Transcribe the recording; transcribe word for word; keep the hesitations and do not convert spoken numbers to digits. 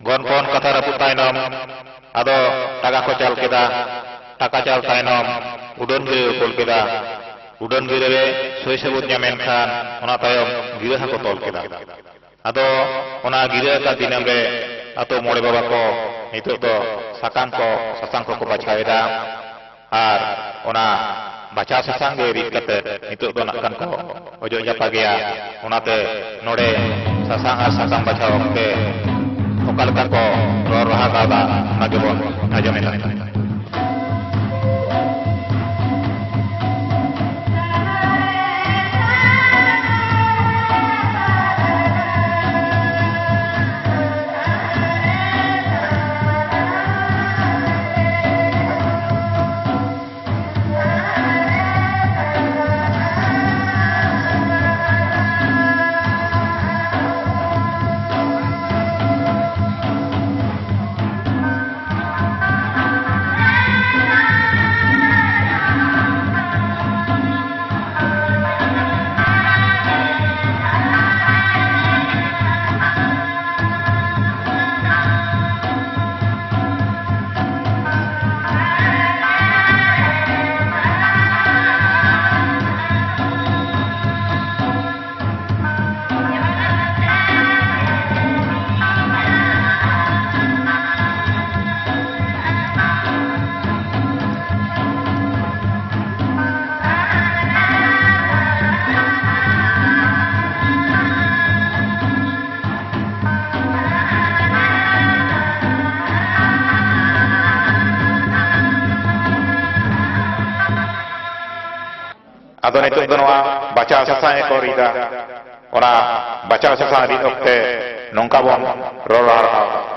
ᱜᱚᱱᱯᱚᱱ ᱠᱟᱛᱷᱟ ᱨᱟᱹᱯᱩᱫ ᱛᱟᱭᱱᱚᱢ ᱟᱫᱚ ᱴᱟᱠᱟ ᱠᱚ ᱪᱟᱞ ᱠᱮᱫᱟ᱾ ᱴᱟᱠᱟ ᱪᱟᱞ ᱛᱟᱭᱱᱚᱢ ᱩᱰᱟᱹᱱ ᱜᱤᱨᱟᱹ ᱠᱚ ᱛᱚᱞ ᱠᱮᱫᱟ᱾ ᱩᱰᱟᱹᱱ ᱜᱤᱨᱟᱹ ᱨᱮ ᱥᱳᱭ ᱥᱟᱹᱵᱩᱫ ᱧᱟᱢᱮᱱ ᱠᱷᱟᱱ ᱚᱱᱟ ᱛᱟᱭᱚᱢ ᱜᱤᱨᱟᱹ ᱦᱚᱸᱠᱚ ᱛᱚᱞ ᱠᱮᱫᱟ᱾ ᱟᱫᱚ ᱚᱱᱟ ᱜᱤᱨᱟᱹ ᱟᱠᱟᱫ ᱫᱤᱱᱟᱹᱢ ᱨᱮ ᱟᱛᱳ ᱢᱚᱬᱮ ᱵᱟᱵᱟ ᱠᱚ ᱱᱤᱛᱚᱜ ᱫᱚ ᱥᱟᱠᱟᱢ ᱠᱚ, ᱥᱟᱥᱟᱝ ᱠᱚᱠᱚ ᱵᱟᱪᱷᱟᱣ ᱮᱫᱟ᱾ ᱟᱨ ᱚᱱᱟ ᱵᱟᱪᱷᱟᱣ ᱥᱟᱥᱟᱝ ᱜᱮ ᱨᱤᱫ ᱠᱟᱛᱮ ᱱᱤᱛᱚᱜ ᱫᱚ ᱱᱟᱜ ᱠᱷᱟᱱ ᱠᱚ ᱚᱡᱚᱜ ᱡᱟᱯᱟ ᱜᱮᱭᱟ᱾ ᱚᱱᱟᱛᱮ ᱱᱚᱰᱮ ᱥᱟᱥᱟᱝ ᱟᱨ ᱥᱟᱠᱟᱢ ᱵᱟᱪᱷᱟᱣ ᱚᱠᱛᱮ ᱚᱠᱟ ᱞᱮᱠᱟ ᱠᱚ ᱨᱚᱲ ᱨᱟᱦᱟ ᱠᱟᱣᱫᱟ, ᱚᱱᱟ ᱜᱮᱵᱚᱱ ᱟᱸᱡᱚᱢᱮᱫᱟ᱾ ᱟᱫᱚ ᱱᱤᱛᱚᱜ ᱫᱚ ᱱᱚᱣᱟ ᱵᱟᱪᱷᱟᱣ ᱥᱟᱥᱟᱝ ᱜᱮᱠᱚ ᱨᱤᱫᱟ᱾ ᱚᱱᱟ ᱵᱟᱪᱷᱟᱣ ᱥᱟᱥᱟᱝ ᱨᱤᱫ ᱚᱠᱛᱮ ᱱᱚᱝᱠᱟ ᱵᱚᱱ ᱨᱚᱲ ᱨᱟᱦᱟ᱾